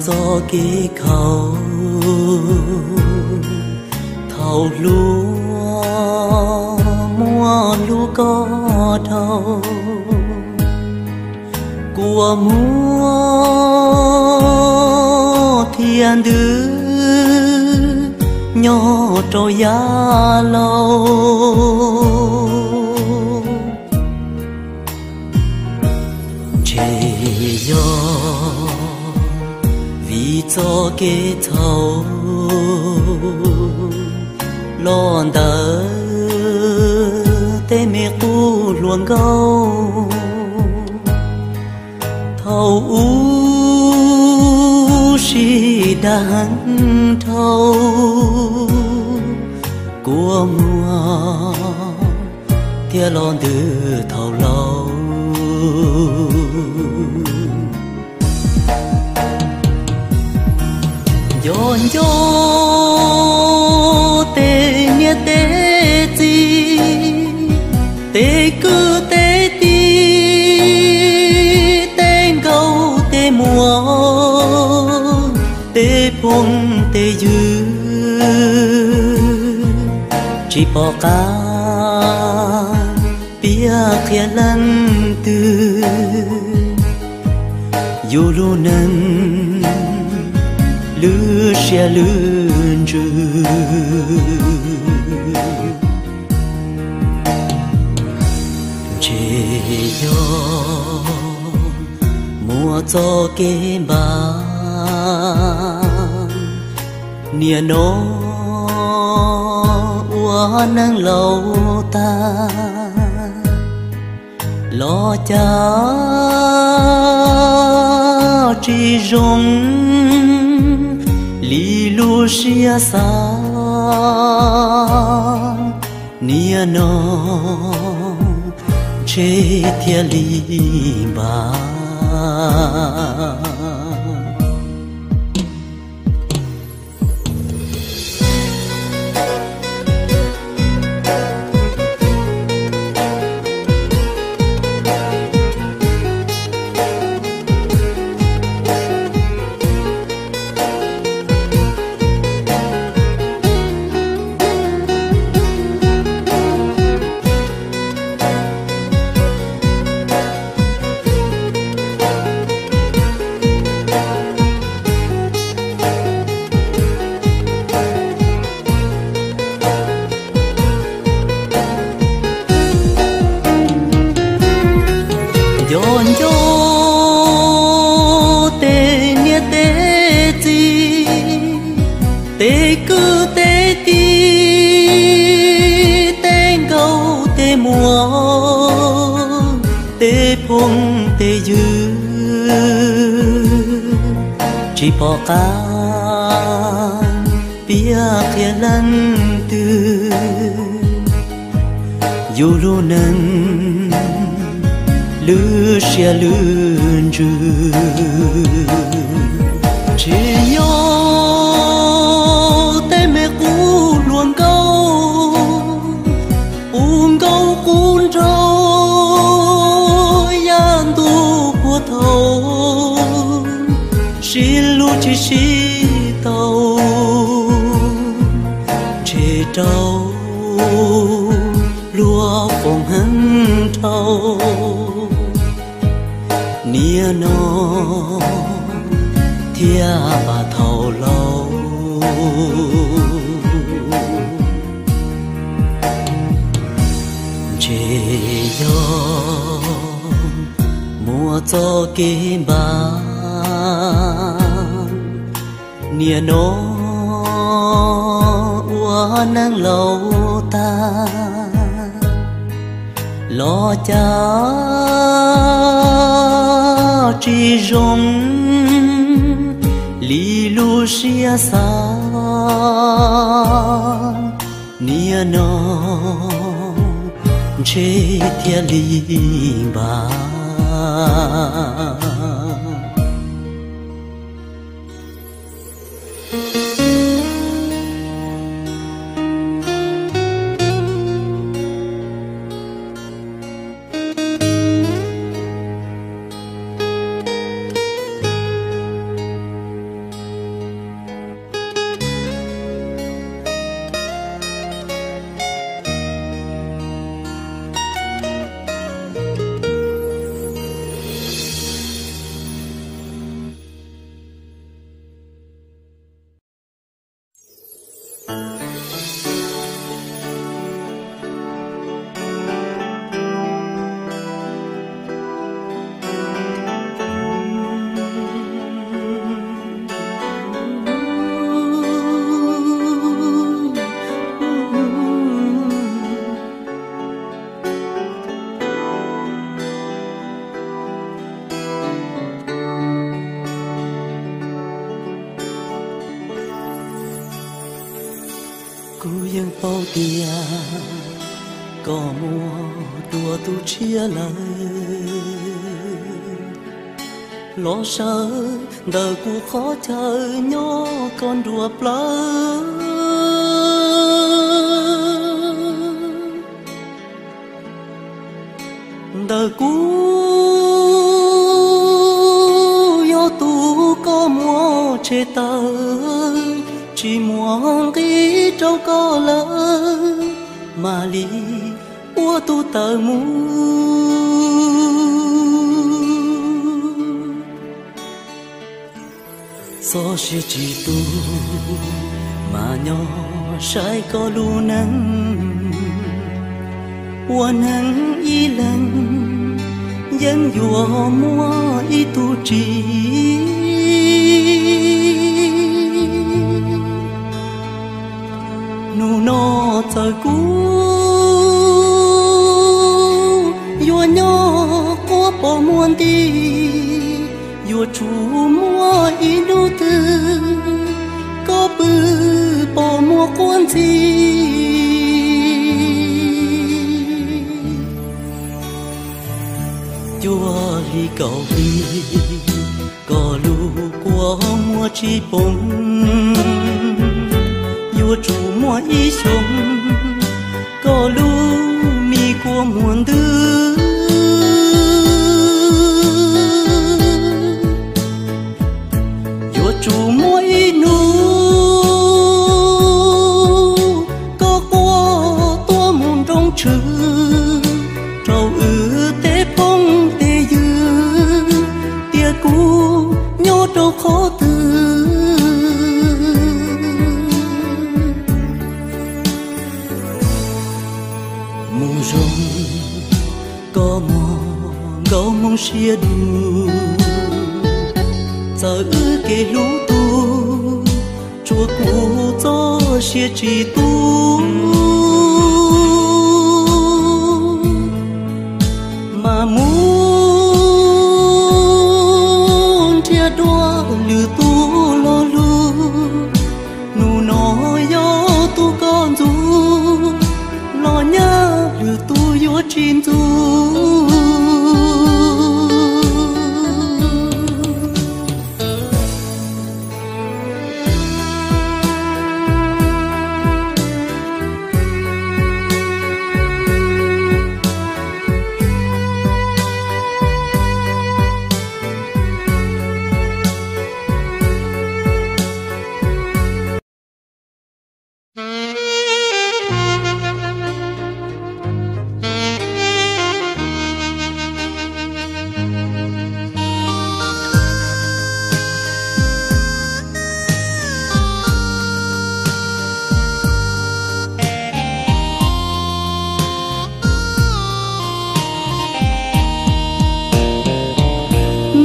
txoj kev khaus, thaum hluas muaj hlub koj dhau, kua muag thiaj ntws nyob rau yav laus. Ntshe yog vim txoj kev txhaum los ntawm tej me qub hluas nkauj. Thaum ub sib dag heev dhau, kua muag thiaj los ntws thaum laus. Nco nco tej niam tej txiv, tej kwv tej tij, tej nkauj tej muam, tej phooj tej ywg, tsis pom qab piav qhia leej twg yus lub neej lub siab lub ntsws. Ntshe yog muaj txoj kev npam, niaj no ua neej laus tag, los cas tsis zoo li lub siab xav. Niaj no ntshe thiaj li npam. Nco nco tej niam tej txiv, tej kwv tej tij, tej nkauj tej muam, tej phooj tej ywg, tsis pom qab piav qhia leej twg yus lub neej lub siab lub ntsws. Ntshe yog tej me qub hluas nkauj, qub nkauj qub nraug, yav ntuj puag thaum sib hlub tsis sib tau, ntshe rau luag foom heev dhau. Niaj no thiaj npam thaum laus. Ntshe yog muaj txoj kev npam, niaj no ua neej laus tag, los cas tsis zoo li lub siab xav. Niaj no ntshe thiaj li npam. Yeej paub tias koj muaj dua tus tshiab lawm, los sawv ntawm kuv qhov chaw nyob koj nruab plawv. Ntawm kuv yog tus koj muab tshem tawm, tsis muaj nqis rau koj lawm, mam li ua tus tawm mus. Txoj sia tsis tu, mas nyob saib koj lub neej, ua neeg ib leeg yeej yuav muaj ib tug tsis. Hnub no txawm kuv yuav nyob quaj pom muag nti, yuav tsum muaj ib hnub twg koj pw pom muag quaj ntxhi. Cuaj hli kaum hli, koj lub kua muag tsis poob, yuav tsum muaj ib xyoos koj lub me kua muag ntws. Yuav tsum muaj ib hnub koj quaj tuaj mus nroo tshwm rau wb tej phooj tej ywg tias kuv nyob rau qhov twg. Mus zoo koj muaj nkaus moo siab dub, txawm wb kev hlub tu, tsuas kuv txoj sia tsis tu. Mas mus nrhiav dua lwm tus lo lus, hnub no yog tus koj ntxub, los nyab lwm tus yuav tsis ntxub.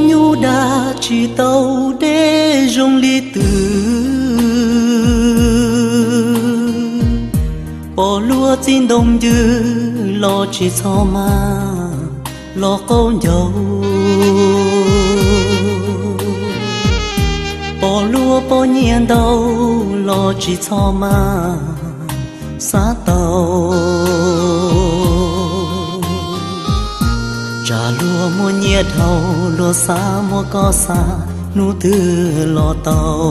Nyuj dag tsis tau deb zoo li twg, pom luag txiv ntoo ncw los tsis txhob mag los qaub ncaug, pom luag poj nyiaj ntau los tsis txhob mag xav tau. Tsam luag muaj nyiaj dhau, luag xav muab koj xa, hnub twg los tau.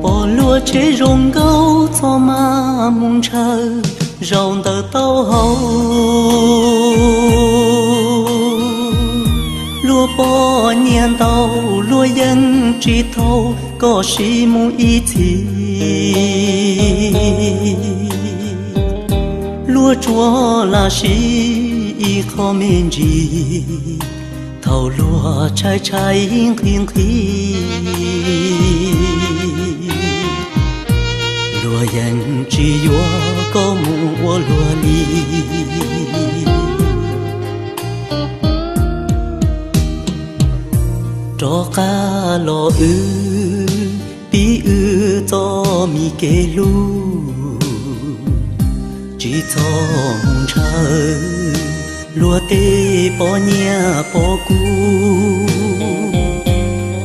Pom luag tsheb zoo nkauj txhob mag mus ntshaw zaum ntawm taub hau. Luag poj nyiaj ntau, luag yeej tsis thau koj siv mus ib txhis. Luag tsuas lam siv ib qho me ntsis, thaum luag tshaib tshaib nqhis nqhis, luag yeej tsis yuav koj mus ua luag li. Rov qab los wb pib wb txoj me kev hlub, tsis txhob mus ntshaw luag tej poj nyiaj poj kub.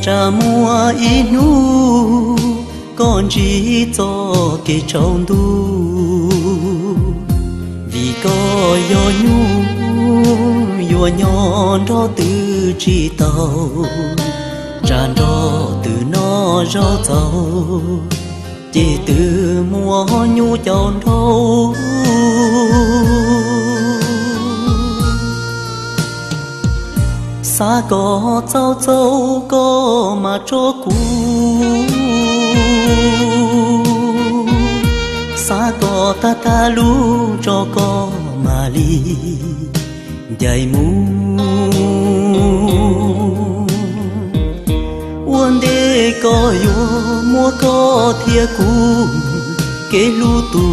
Tsam muaj ib hnub koj ntsib txoj kev tsaus ntuj, vim koj yog nyuj yuav nyob nrog twb tsis tau, tsam nrog twb noj zaub txaus, ces twb muab nyuj caum nraug. Xav kom txaus txaus koj mam tso kuv, xav kom tag tag lub tso koj mam li ncaim mus. Ua ntej koj yuav muab koj thiab kuv kev hlub tu,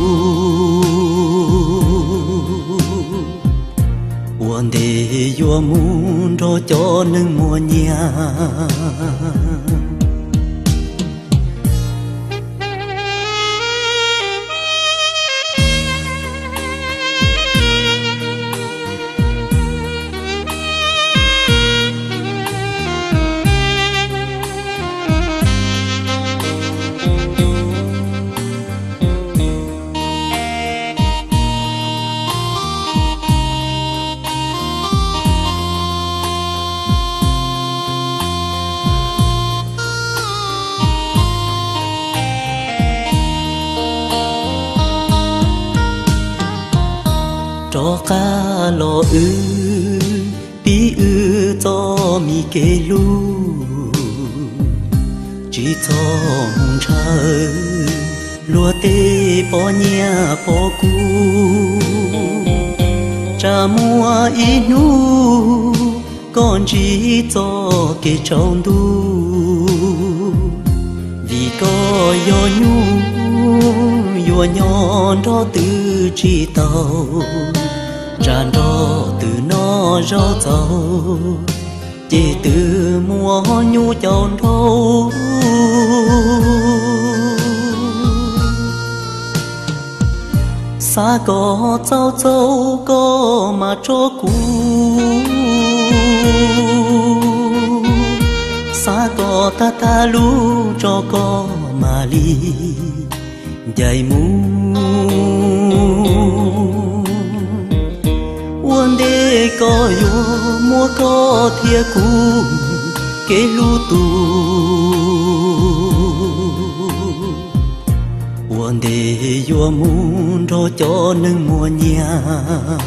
ua ntej yuav mus nrog cov neeg muaj nyiaj. Rov qab los wb pib wb txoj me kev hlub, tsis txhob mus ntshaw luag tej poj nyiaj poj kub. Tsam muaj ib hnub koj ntsib txoj kev tsaus ntuj, vim koj yog nyuj yuav nyob nrog twb tsis tau, tsam nrog twb noj zaub txaus, ces twb muab nyuj caum nraug. Xav kom txaus txaus koj mam tso kuv, xav kom tag tag lub tso koj mam li ncaim mus. Ua ntej koj yuav muab koj thiab kuv kev hlub tu, ua ntej yuav mus nrog cov neeg muaj nyiaj.